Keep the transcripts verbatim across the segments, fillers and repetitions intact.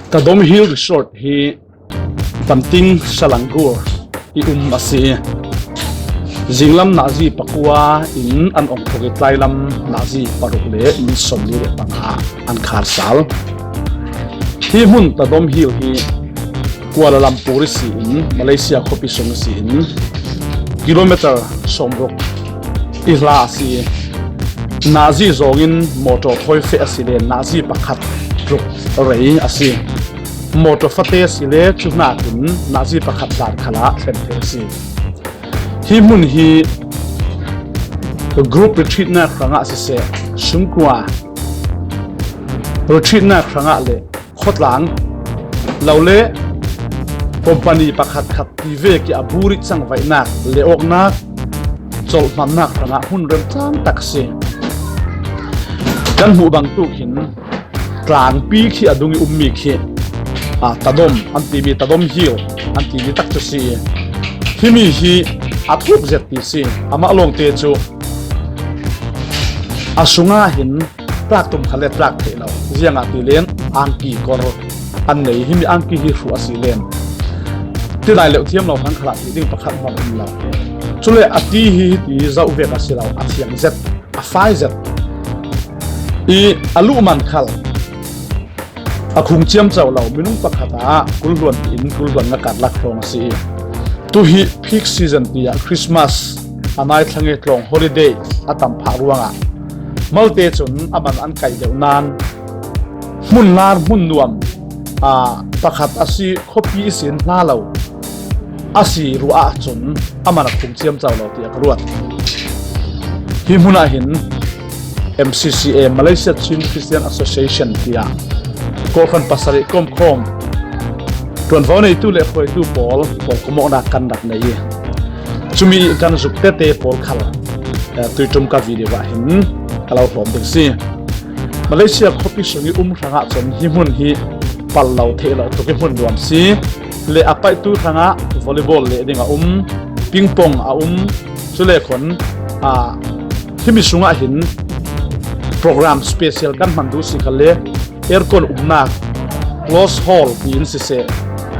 Tadom Hill Resort hi Tamting Salangur i um a si. Zinglam nazi pakua in an ong thok i, tlailam nazi paruk le min somli le panga an khar sal. Hi hmun Tadom Hill hi Kuala Lumpur i si in, Malaysia khuapi sung i si in, kilometer somruk i hla a si. Nazi zongin motor thawi feh a si le nazi pakhat tluk rei a si. Motor fate a si le cu hnakin nazi pakhat tlan khalah thlen thei a si. Hi hmun hi group retreat nak hrangah siseh, sungkua retreat nak hrangah le khawtlang lo le company pakhat khat ti vek i a burit cangvaihnak le awknak colhmannak hrangah hmun remcang tak si. Kan hmuh bangtuk hin tlangpi khi a dung i ummi khi, a, Tadom an timi, Tadom Hill an timi tak cu si. Himi hi a thuk zet ti si. Amah lawngte cu a sungah hin tlak tum kha le tlak theih lo. Ziangahtile angki kor an nei. Himi angki hi hruh a si len. Tidai leuh thiam lo hang khalah ti ding pakhat hmanh um lo. Cule a ti hi hiti zoh vek a si lo, a thiang zet, a fai zet. I a luh man khal a khung ciamco lo, minung pakhat ah kulhluan in kulhluan na karlak hrawng a si i, tu hi peak season tiah Christmas a nai thlange tlawng holiday a tam phah ruangah malte cun a man an kaih deuh nain hmun lar hmun nuam, aa, pakhat a si, khuapi ihsin hna lo a si ruah ahcun a man a khung ciamco lo tiah ka ruat. Hi hmun ah hin M C C A, Malaysia Chin Christian Association tiah kawhhran pasarih komkhawm ṭuanvo neitu le hruaitu pawl, pawl komawknak kan rak nei i, cumi kan zuk tete pawl khal, eh, tuiṭum ka video ah hin ka lo hlawm ding si. Malaysia khuapi sung i um hrangah cun hi hmun hi pal lo theih lo tuk i hmun nuam si. Le a paihtu hrangah volleyball leh ding a um, ping pong a um, cule khun, aa, himi sungah hin program special kan hman duh si kha le aircon umnak close hall tiin siseh,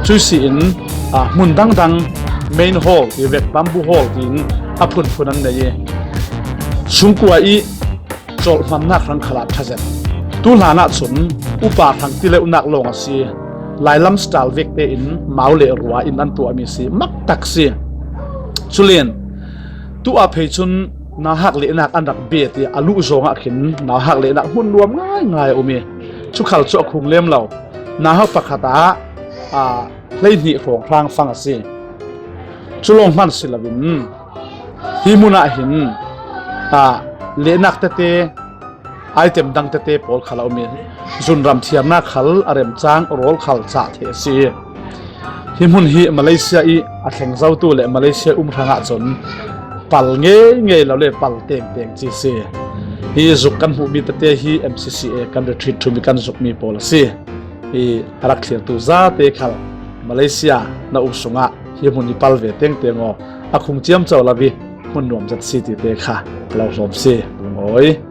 cui si in, aa, hmun dangdang main hall ti vek, bamboo hall tiin a phunphun an nei i, sungkua i colhmannak hrang khalah ṭha zet. Tu hlan ahcun upa hrang ti leuhnak lawng a si. Lailam style vek tein mau le rua in an tuahmi si, mak tak si. Culen tu ah phei cun nauhak lehnak an rak bet i a luh zongah khin nauhak lehnak hmun nuam ngaingai a um i, cu khal cu a khung lem lo. Nauhak pakhat ah, aa, hleihnih hrawnghrang fang a si. Cu lawng hman si loin hi hmun ah hin, aa, lehnak tete, item dang tete pawl khal a um i, zunram thiarnak khal a remcang, rawl khal cah theih a si. Hi hmun hi Malaysia i a thleng zotu le Malaysia i um hrangah cun pal ngei ngei lo le pal tengteng ci si. Hi zuk kan hmuhmi tete hi M C C A kan retreat ṭhumi kan zukmi pawl a si. I a rak thlirtu zate khal Malaysia na um sungah hi hmun i pal ve tengteng aw, a khung ciamco lo i hmun nuam zet si ti te kha ka lo hlawm si. Lungawi.